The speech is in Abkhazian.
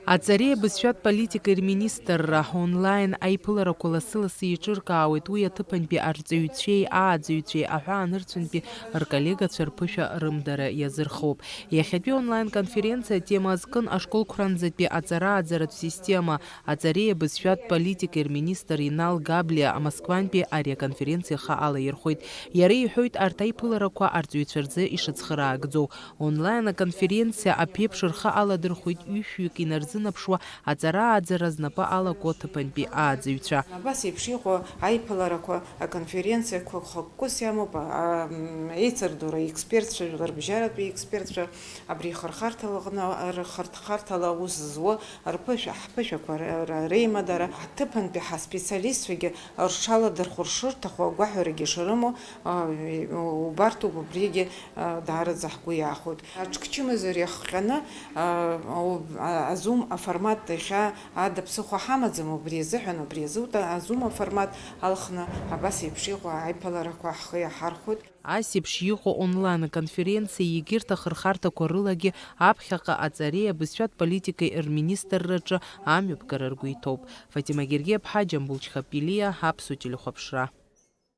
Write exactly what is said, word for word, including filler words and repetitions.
Аҵареи абызшәатә политикеи рминистрра онлайн аиԥыларақәа лассы-лассы еиҿыркаауеит, уи аҭыԥантәи арҵаҩцәеи ааӡаҩцәеи аҳәаанырцәынтәи рколлегацәа рԥышәа рымдара иазырхоуп. Иахьатәи онлайн-конференциа атема азкын ашколқәранӡатәи аҵара-ааӡаратә система, аҵареи абызшәатә политикеи рминистр Инал Габлиа Москвантәи ари аконференциа ихы алаирхәеит. Иара иҳәоит арҭ аиԥыларақәа арҵаҩцәа рзы ишыцхыраагӡоу. Онлайн-аконференциа аԥеиԥш рхы аладырхәеит ҩышәҩык инарзынаԥшуа аҵара-ааӡара знапы алаку аҭыԥантәи ааӡаҩцәа. Абас еиԥш иҟоу аиԥыларақәа, аконференциақәа хықәкыс иамоуп, а, м, еицырдыруа експертцәа, жәларбжьаратәи експертцәа, абри ихырхарҭала аҟны, рхырхарҭала аус зуа рԥышәа, ҳԥышәақәа р-, р-, реимадара, аҭыԥантәи ҳаспециалистцәагьы рҽаладырхәыр шырҭаху, агәаҳәарагьы шрымоу, а, убарҭоуп, убригьы, а, даараӡа ҳгәы иаахәоит. Аҽкчымазара иахҟьаны, а, а, азум аформат иахьа ада ԥсыхәа ҳамаӡам, убри азыҳәан, убри азы ута-, азум аформат алхны абас еиԥш иҟоу аиԥыларақәа ҳхы иаҳархәоит. Ас еиԥш иҟоу онлайн-аконференциа егьырҭ ахырхарҭақәа рылагьы аԥхьаҟа аҵареи абызшәатә политикеи рминистрраҿы амҩаԥгара ргәы иҭоуп. Фатима Гергиаԥҳа, Џьамбул Чхапилиа, Аԥсуа телехәаԥшра.